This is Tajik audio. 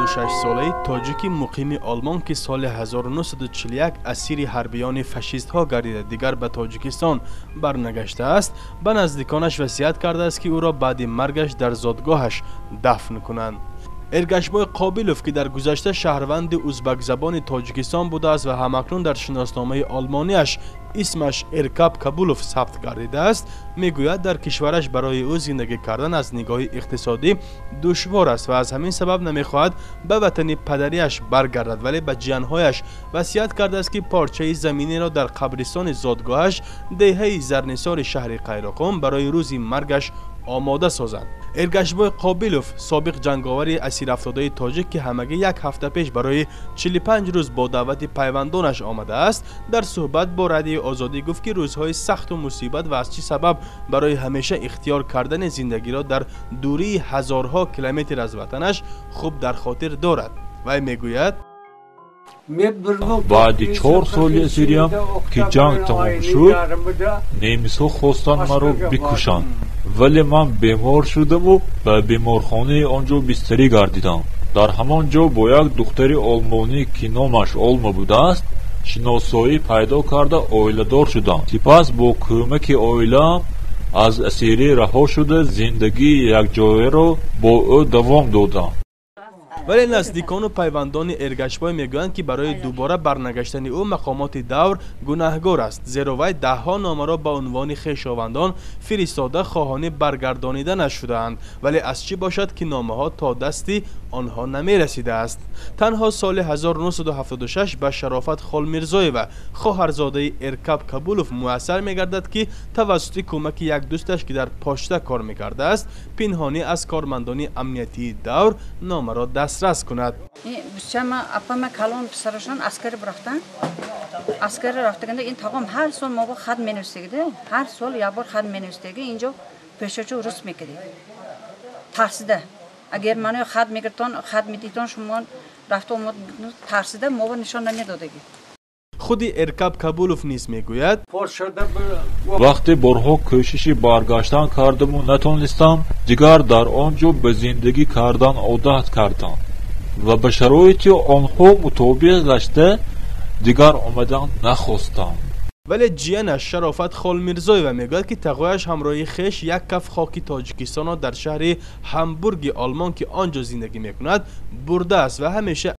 76-солаи тоҷики муқими Олмон, ки соли 1941 асири ҳарбиёни фашистҳо гардида, дигар ба Тоҷикистон барнагаштааст, ба наздиконаш васият кардааст, ки ӯро баъди маргаш дар зодгоҳаш дафн кунанд. Эргашбой Қобилов, ки дар гузашта шаҳрванди узбакзабони Тоҷикистон будааст ва ҳамакнун дар шиносномаи олмониаш исмаш Эркаб Кабулов сабт гардидааст, мегӯяд, дар кишвараш барои ӯ зиндагӣ кардан аз нигоҳи иқтисодӣ душвор аст ва аз ҳамин сабаб намехоҳад ба ватани падариаш баргардад, вале ба ҷиянҳояш васият кардааст, ки порчаи заминеро дар қабристони зодгоҳаш, деҳаи Зарнисори шаҳри Қайроқум, барои рӯзи маргаш омода созанд. Эргашбой Қобилов, собиқ ҷанговари асирафтодаи тоҷик, ки ҳамагӣ як ҳафта пеш барои 45 рӯз бо даъвати пайвандонаш омадааст, дар суҳбат бо Радиои Озодӣ гуфт, ки рӯзҳои сахту мусибат ва аз чӣ сабаб барои ҳамеша ихтиёр кардани зиндагиро дар дурии ҳазорҳо километр аз ватанаш хуб дар хотир дорад. Вай мегӯяд: Баъди 4 соли асириям, ки ҷанг тамом шуд, немисҳо хостанд маро бикушанд, вале ман бемор шудаму ба беморхонаи он ҷо бистарӣ гардидам. Дар ҳамон ҷо бо як духтари олмонӣ, ки номаш Олма будааст, шиносоӣ пайдо карда, оиладор шудам. Сипас бо кӯмаки оилаам аз асирӣ раҳо шуда, зиндагии якҷояро бо ӯ давом додам. Вале наздикону пайвандони Эргашбой мегӯянд, ки барои дубора барнагаштани ӯ мақомоти давр гунаҳгор аст, зеро вай даҳҳо номаро ба унвони хешовандон фиристода, хоҳони баргардониданаш шудаанд, вале аз чӣ бошад, ки номаҳо то дасти онҳо намерасидааст. Танҳо соли 1976 ба Шарофат Холмирзоева, хоҳарзодаи Эркаб Кабулов, муяссар мегардад, ки тавассути кӯмаки як дӯсташ, ки дар почта кор мекардааст, пинҳонӣ аз кормандони амниятии давр номаро дастрас кунад. Бисчама апама калон писарашон аскари бурафтан. Аскари рафтаганда ин тағом ҳар сол мо хат менависдагида, ҳар сол як бор хат менависдаги, инҷо пешачу рус мекардид. Тарсида. Агар мано хат мегиртон, хат медитон, шумо рафта омад, тарсида мо нишон намедодаги. Худи Эркаб Кабулов низ мегӯяд: Вақте борҳо кӯшиши баргаштан кардаму натонистам, дигар дар он ҷо ба зиндагӣ кардан одат кардам ва ба шароити онҳо мутобиқ гашта, дигар омадан нахостам. Вале ҷиянаш Шарофат Холмирзоева мегӯяд, ки тағояш ҳамроҳи хеш як каф хоки Тоҷикистонро дар шаҳри Ҳамбурги Олмон, ки он ҷо зиндагӣ мекунад, бурдааст ва ҳамеша